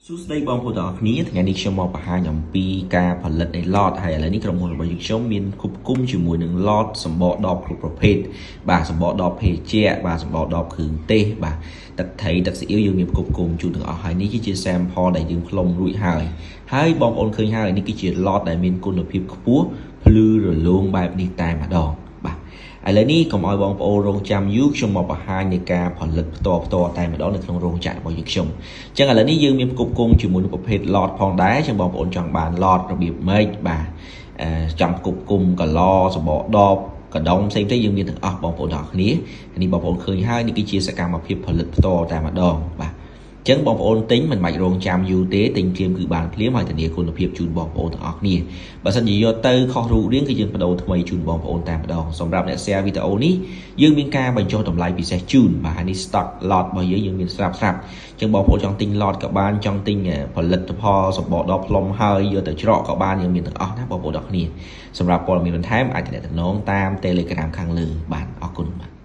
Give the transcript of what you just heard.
សួស្តីបងប្អូនទាំងអស់គ្នាថ្ងៃនេះខ្ញុំមកបង្ហាញអំពីការផលិតនៃឡតហើយឥឡូវនេះក្រុមហ៊ុនរបស់យើងខ្ញុំមានគប់គុំជាមួយនឹងឡតសម្បកដបគ្រប់ប្រភេទបាទសម្បកដបភេសជ្ជៈបាទសម្បកដបគ្រឿងទេសបាទទឹកត្រីទឹកស៊ីអ៊ីវយើងមានគប់គុំជូនទាំងអស់ហើយនេះគឺជា sample ដែលយើងផ្លុំរួចហើយហើយបងប្អូនឃើញហើយនេះគឺជាឡតដែលមានគុណភាពខ្ពស់ភ្លឺរលោងបែបនេះតែម្ដងបាទឥឡូវនេះកុំឲ្យបងប្អូនរងចាំយូរខ្ញុំមកបង្ហាញនៃការផលិតផ្ទាល់ផ្ទាល់តែម្ដងនៅក្នុងរោងចក្ររបស់យើងខ្ញុំអញ្ចឹងឥឡូវនេះយើងមានផ្គប់ផ្គង់ជាមួយនឹងប្រភេទ lot ផងដែរអញ្ចឹងបងប្អូនចង់បាន lot របៀបម៉េចបាទចង់ផ្គប់ផ្គង់កឡសបកដបកដុងផ្សេងៗយើងមានទាំងអស់បងប្អូនទាំងអស់គ្នានេះបងប្អូនឃើញហើយនេះគឺជាសកម្មភាពផលិតផ្ទាល់តែម្ដងបាទអញ្ចឹងបងប្អូនទិញមិនបាច់រងចាំយូរទេទិញភ្លាមគឺបានភ្លាមហើយធានាគុណភាពជូនបងប្អូនទាំងអស់គ្នាបើសិនជាយកទៅខុសរូបរាងគឺយើងបដូរថ្មីជូនបងប្អូនតែម្ដងសម្រាប់អ្នក share វីដេអូនេះយើងមានការបញ្ចុះតម្លៃពិសេសជូនបាទនេះ stock lot របស់យើងយើងមានស្រាប់ស្រាប់អញ្ចឹងបងប្អូនចង់ទិញ lot ក៏បានចង់ទិញផលិតផលសម្បកដបផ្លុំហើយយកទៅច្រកក៏បានយើងមានទាំងអស់ណាបងប្អូនទាំងគ្នាសម្រាប់ព័ត៌មានបន្ថែមអាចទំនាក់ទំនងតាម Telegram ខាងលើបាទអរគុណបាទ។